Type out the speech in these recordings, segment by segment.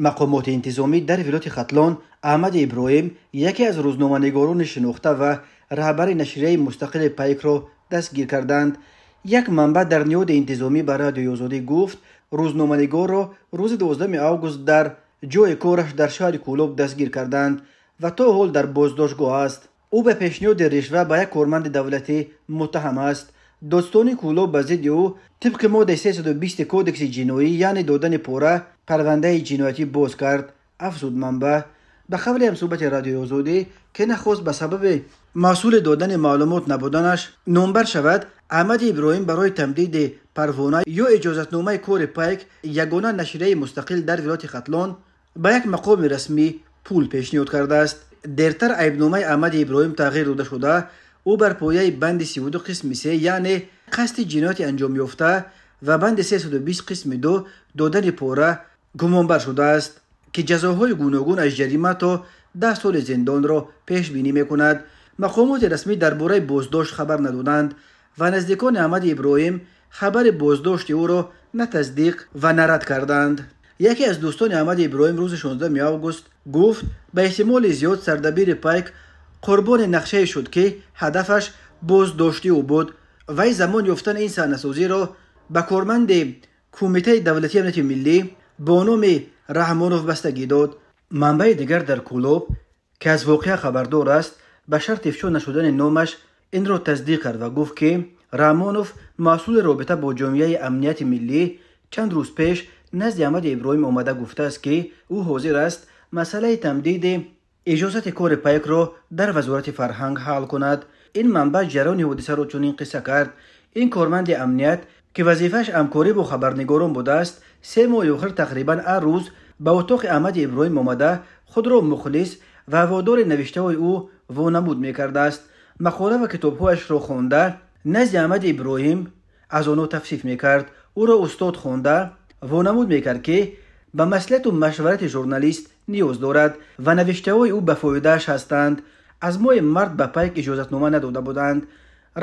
Мақомоти интизомӣ дар вилояти Хатлон Аҳмади Иброҳим, яке аз рӯзноманигорони шинохта ва раҳбари нашрияи мустақили Пайкро дастгир карданд. Як манбаъ дар ниҳоди интизомӣ ба Радиои Озодӣ гуфт, рӯзноманигорро рӯзи 12 август дар ҷойи кораш дар шаҳри Кӯлоб дастгир карданд ва то ҳол дар боздоштгоҳ аст. Ӯ ба пешниҳоди ришва ба як корманди давлатӣ муттаҳам аст. Додситонии Кӯлоб ба зидди ӯ тибқи моддаи 320 кодекси ҷиноӣ, яъне додани пора, парвандаи ҷиноятӣ боз кард, афзуд манбаъ. Ба қавли ҳамсӯҳбати Радиои Озодӣ, ки нахост ба сабаби масъули додани маълумот набуданаш номбар шавад, Аҳмади Иброҳим барои тамдиди парвона ё иҷозатномаи кори Пайк, ягона нашрияи мустақил дар вилояти Хатлон, ба як мақоми расмӣ пул пешниҳод кардааст. Дертар айбномаи Аҳмади Иброҳим тағйир дода шуда, ӯ бар пояи банди 32 қисми 3, яъне қасди ҷинояти анҷомёфта, ва банди 320 қисми 2, додани пора, гумонбар шудааст, ки ҷазоҳои гуногун аз ҷарима то 10 соли зиндонро пешбинӣ мекунад. Мақомоти расмӣ дар бораи боздошт хабар надоданд ва наздикони Аҳмади Иброҳим хабари боздошти ӯро на тасдиқ ва на рад карданд. Яке аз дӯстони Аҳмади Иброҳим рӯзи 16 август гуфт, ба эҳтимоли зиёд сардабири Пайк қурбони нақшае шуд, ки ҳадафаш боздошти ӯ буд. Вай замон ёфтани ин саҳнасозиро ба корманди Кумитаи давлатии амнияти миллӣ бо номи Раҳмонов бастагӣ дод. Манбаи дигар дар Кӯлоб, ки аз воқеа хабардор аст, ба шарти ифшо нашудани номаш инро тасдиқ кард ва гуфт, ки Раҳмонов, масъули робита бо ҷомеаи амнияти миллӣ, чанд рӯз пеш назди Аҳмади Иброҳим омада гуфтааст, ки ӯ ҳозир аст масъалаи тамдиди иҷозати кори Пайкро дар Вазорати фарҳанг ҳал кунад. Ин манбаъ ҷараёни ҳодисаро чунин қисса кард. Ин корманди амният, ки вазифааш ҳамкорӣ бо хабарнигорон будааст, 3 моҳи охир тақрибан ҳар рӯз ба утоқи Аҳмади Иброҳим омада, худро мухлис ва ҳаводори навиштаҳои ӯ вонамуд мекардааст. Мақола ва китобҳояшро хонда, назди Аҳмади Иброҳим аз онҳо тавсиф мекард. Ӯро устод хонда, вонамуд мекард, ки ба маслиҳату машварати журналист ниёз дорад ва навиштаҳои ӯ ба фоидааш ҳастанд. Аз моҳи март ба Пайк иҷозатнома надода буданд.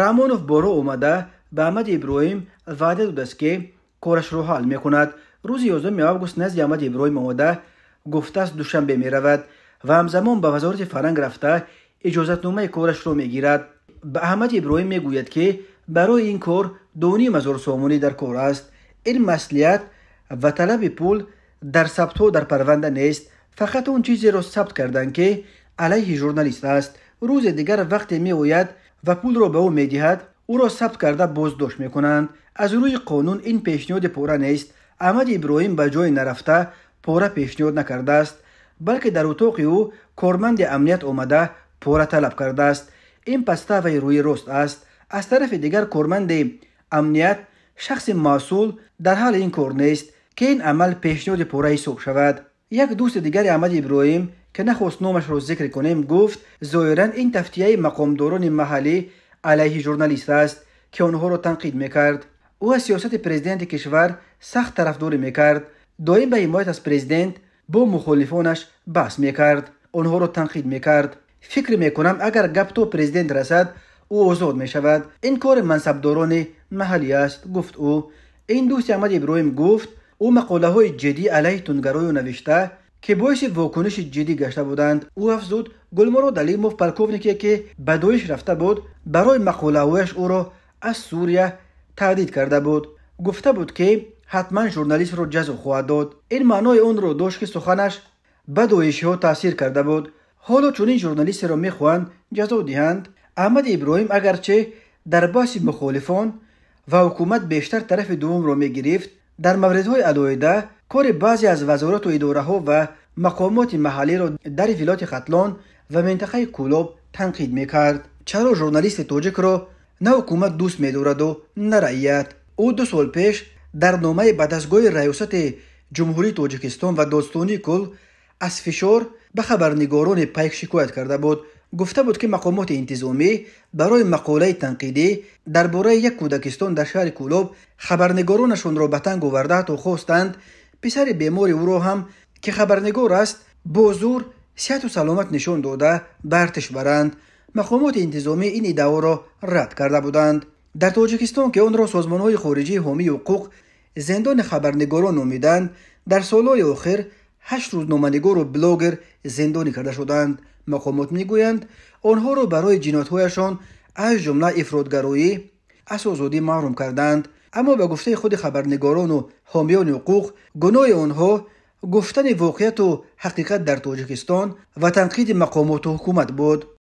Раҳмонов боро омада ба Аҳмади Иброҳим ваъда додааст, ки корашро ҳал мекунад. Рӯзи 11 август назди Аҳмади Иброҳим омада гуфтааст, Душанбе меравад ва ҳамзамон ба Вазорати фарҳанг рафта иҷозатномаи корашро мегирад. Ба Аҳмади Иброҳим мегӯяд, ки барои ин кор 2,5 ҳазор сомонӣ дар кор аст. Ин маслиҳат ва талаби пул дар сабтҳо дар парванда нест, фақат он чизеро сабт карданд, ки алайҳи журналист аст. Рӯзе дигар вақте меояд ва пулро ба ӯ медиҳад, ӯро сабт карда боздошт мекунанд. Аз рӯи қонун ин пешниҳоди пора нест. Аҳмади Иброҳим ба ҷое нарафта пора пешниҳод накардааст, балки дар утоқи ӯ корманди амният омада пора талаб кардааст. Ин паставаи рӯи рост аст. Аз тарафи дигар, корманди амният шахси масъул дар ҳалли ин кор нест, ки ин амал пешниҳоди пора ҳисоб шавад. Як дӯсти дигари Аҳмади Иброҳим, ки нахост номашро зикр кунем, гуфт, зоҳиран ин тафтияи мақомдорони маҳаллӣ алайҳи журналист аст, ки онҳоро танқид мекард. Ӯ аз сиёсати президенти кишвар сахт тарафдорӣ мекард, доим ба ҳимоят аз президент бо мухолифонаш баҳс мекард, онҳоро танқид мекард. Фикр мекунам, агар гап то президент расад, ӯ озод мешавад. Ин кори мансабдорони маҳаллӣ аст, гуфт ӯ. Ин дӯсти Аҳмади Иброҳим гуфт, ӯ мақолаҳои ҷиддӣ алайҳи тундгарою навишта, ки боиси вокуниши ҷиддӣ гашта буданд. Ӯ афзуд, Гулмурод Алимов, полковнике, ки ба Доиш рафта буд, барои мақолаҳояш ӯро аз Сурия таҳдид карда буд. Гуфта буд, ки ҳатман журналистро ҷазо хоҳад дод. Ин маънои онро дошт, ки суханаш ба доишиҳо таъсир карда буд. Ҳоло чунин журналистеро мехоҳанд ҷазо диҳанд. Аҳмади Иброҳим агарче дар баҳси мухолифон ва ҳукумат бештар тарафи дуввумро мегирифт, дар мавридҳои алоҳида кори баъзе аз вазорату идораҳо ва мақомоти маҳаллиро дар вилояти Хатлон ва минтақаи Кӯлоб танқид мекард. Чаро журналисти тоҷикро на ҳукумат дӯст медораду, на раият? Ӯ 2 сол пеш дар номаи ба дастгоҳи Раёсати Ҷумҳурии Тоҷикистон ва Додситонии кул аз фишор ба хабарнигорони Пайк шикоят карда буд. Гуфта буд, ки мақомоти интизомӣ барои мақолаи танқидӣ дар бораи як кӯдакистон дар шаҳри Кӯлоб хабарнигоронашонро ба танг оварда, ҳатто хостанд писари бемори ӯро ҳам, ки хабарнигор аст, бо зур сиҳату саломат нишон дода ба артиш баранд. Мақомоти интизомӣ ин иддаоро рад карда буданд. Дар Тоҷикистон, ки онро созмонҳои хориҷии ҳомии ҳуқуқ зиндони хабарнигорон номиданд, дар солҳои охир 8 рӯзноманигору блогер зиндонӣ карда шуданд. Мақомот мегӯянд, онҳоро барои ҷиноятҳояшон, аз ҷумла ифротгароӣ, аз озодӣ маҳрум карданд. Аммо ба гуфтаи худи хабарнигорону ҳомиёни ҳуқуқ, гуноҳи онҳо гуфтани воқеияту ҳақиқат дар Тоҷикистон ва танқиди мақомоту ҳукумат буд.